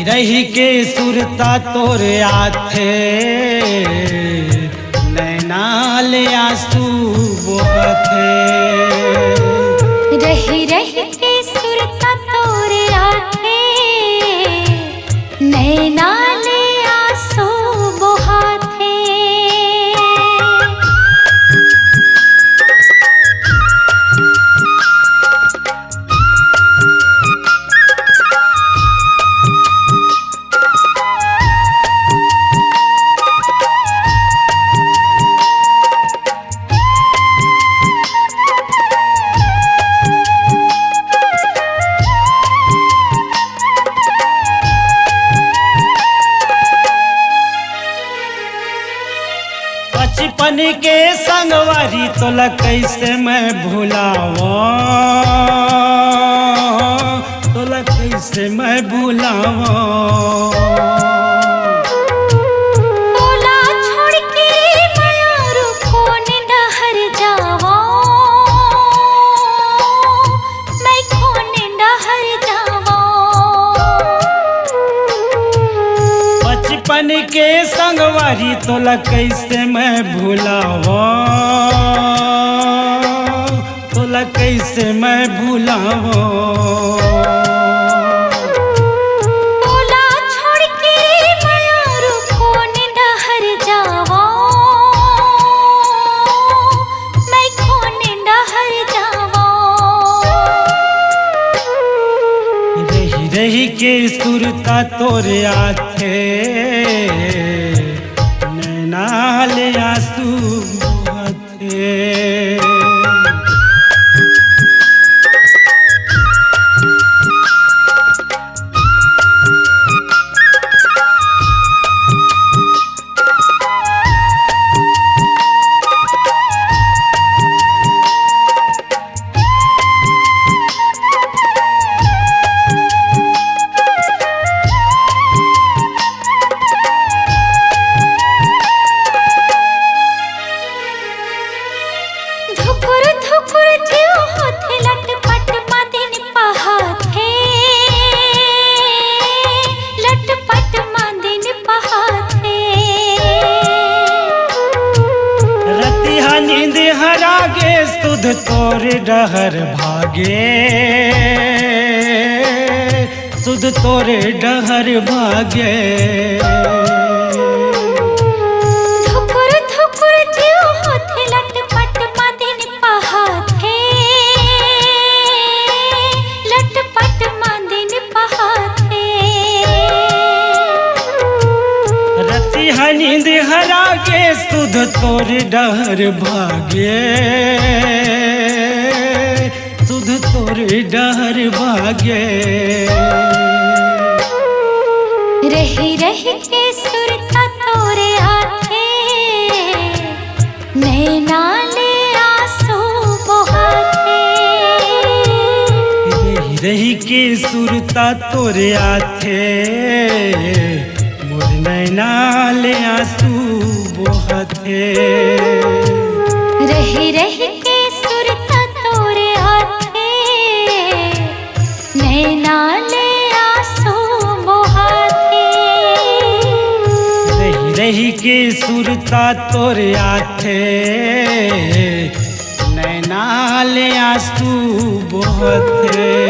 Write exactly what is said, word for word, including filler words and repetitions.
रही के सुरता तोर आथे, नैना ले आंसू बोहथे। रही रही के सुरता तोर आथे, नैना ले आंसू बोहथे। बचपन के संगवारी तोला कैसे मैं भुलावं, तोला कैसे मैं भुलावं। तोला छोड़ के मैं अउ कोन डहर जावं, मैं कोन डहर जावं। बचपन के संगवारी तोला कैसे मैं भुलावं, तोला कैसे मैं भुलावं। तोला छोड़ के मैं अउ कोन डहर जावं, मैं कोन डहर जावं। रही रही के सुरता तोर आथे, नैना ले आंसू बोहथे। धुकुर धुकुर जीव होथे, लटपट मा दिन पहाथे, लटपट मा दिन पहाथे। रतिहा नींद हरा गे, सुध तोर डहर भागे, सुध तोर डहर भागे। धुकुर धुकुर जीव होथे, लटपट मा दिन पहाथे, लटपट मा दिन पहाथे। रतिहा नींद हरा गे, सुध तोर डहर भागे, सुध तोर डहर भागे। रही रही के सुरता तोर आथे, नैना ले आंसू बोहथे। रही रही के सुरता तोर आथे, मोर नैना ले आंसू बोहथे। रही रही के सुरता तोर आथे, नैना ले आंसू बोहथे। रही रही के सुरता तोर आथे, नैना ले आंसू बोहथे।